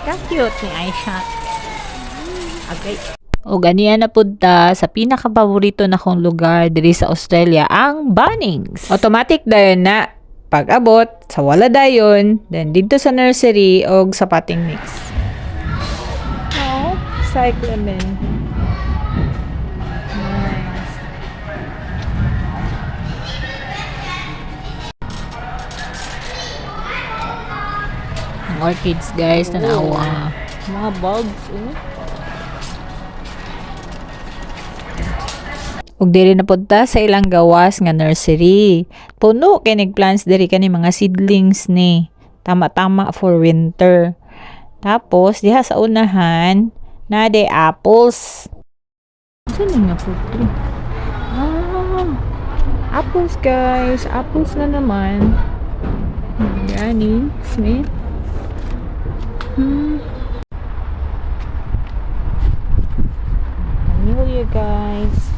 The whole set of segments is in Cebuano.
Ka-cute ni Aisha. Okay. O ganiya na pud ta sa pinakapaborito na kong lugar diri sa Australia, ang Bunnings. Automatic dayon na pag-abot sa wala dayon, then didto sa nursery og sa potting mix. Oh, cyclamen. Nice. Ang orchids, guys, tanawa. Mga bulbs, oh. Ug diri na pud ta sa ilang gawas nga nursery. Puno kay plants diri, kani mga seedlings ni. Tama-tama for winter. Tapos diha sa unahan na de apples. Saan ni nga fruit tree? Ah, apples, guys. Apples na naman. Granny Smith. Amelia, guys.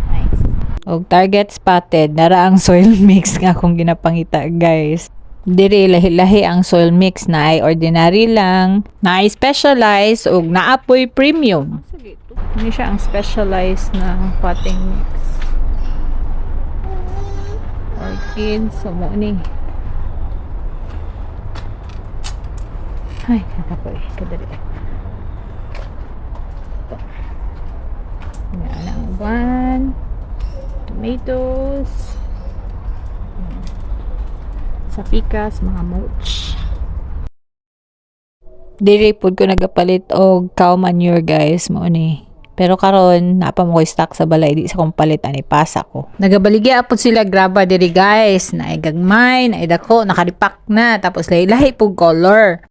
Nice. Og target spotted, nara ang soil mix nga akong ginapangita, guys. Diri lahi-lahi ang soil mix na ay ordinary lang, na ay specialized ug naapoy premium. Ini siya ang specialized na potting mix. Orchids, so mo ni. Ay, kakapoy. Kadali. Ito. Yan ang uban. Tomatoes. Sa pikas, mga mulch. Diri pud ko nagapalit og cow manure, guys, mo ni. Pero karon naa pa mo koy stock sa balay, di sa kong palit ani pasa ko. Nagabaligya pud sila graba diri, guys, naay gagmay, naay dako, nakaripak na, tapos lahi-lahi pug color.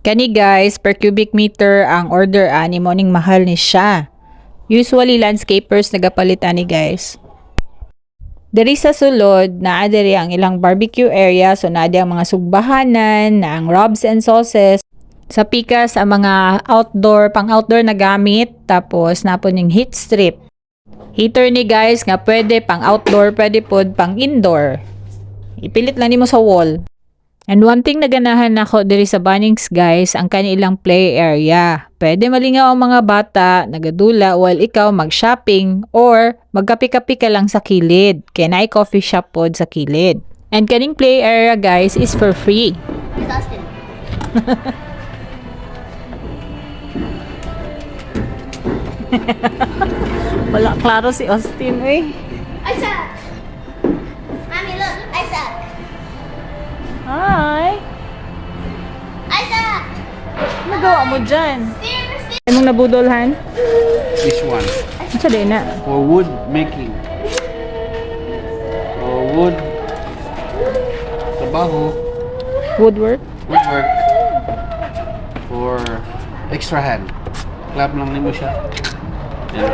Kani, guys, per cubic meter ang order ani mo ning mahal ni siya. Usually landscapers nagapalit ani, guys. Diri sa sulod, naa diri ang ilang barbecue area, so naa di ang mga sugbahanan, na ang rubs and sauces. Sa pikas ang mga outdoor, pang outdoor na gamit, tapos naa pod ning heat strip. Heater ni, guys, nga pwede pang outdoor, pwede pod pang indoor. Ipilit lang nimo sa wall. And one thing na ganahan nako diri sa Bunnings, guys, ang kanilang play area. Pwede malingaw ang mga bata, nagadula while ikaw mag-shopping or magkape-kape ka lang sa kilid. Kay naay coffee shop pod sa kilid. And kaning play area, guys, is for free. Who's Austin? Wala klaro si Austin eh. Isaac! Mommy, look! Isaac! Hi! Isaac! Ano gawa mo dyan? Steer, steer! Anong nabudolhan? This one. Ano din na? For wood making. For wood. Trabaho. Woodwork? Woodwork. For extra hand. Clap lang nimo siya. Yan.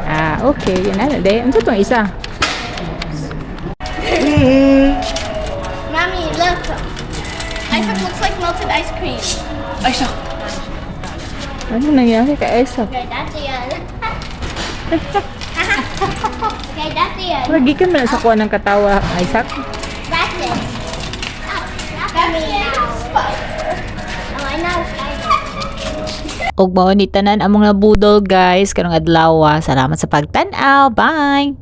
Ah, okay. Yan na. De. Ano itong isa? Mommy, look! Isaac looks like melted ice cream. Isaac! Ano nangyari kay Isaac? Okay, that's the end. Okay, that's the end. Lagi ka man sa kuha ng katawa, Isaac. That's it. That's the end. Oh, I know spider. Ug mao ni tanan among nabudol, guys, karong adlaw. Salamat sa pagtan-aw. Bye.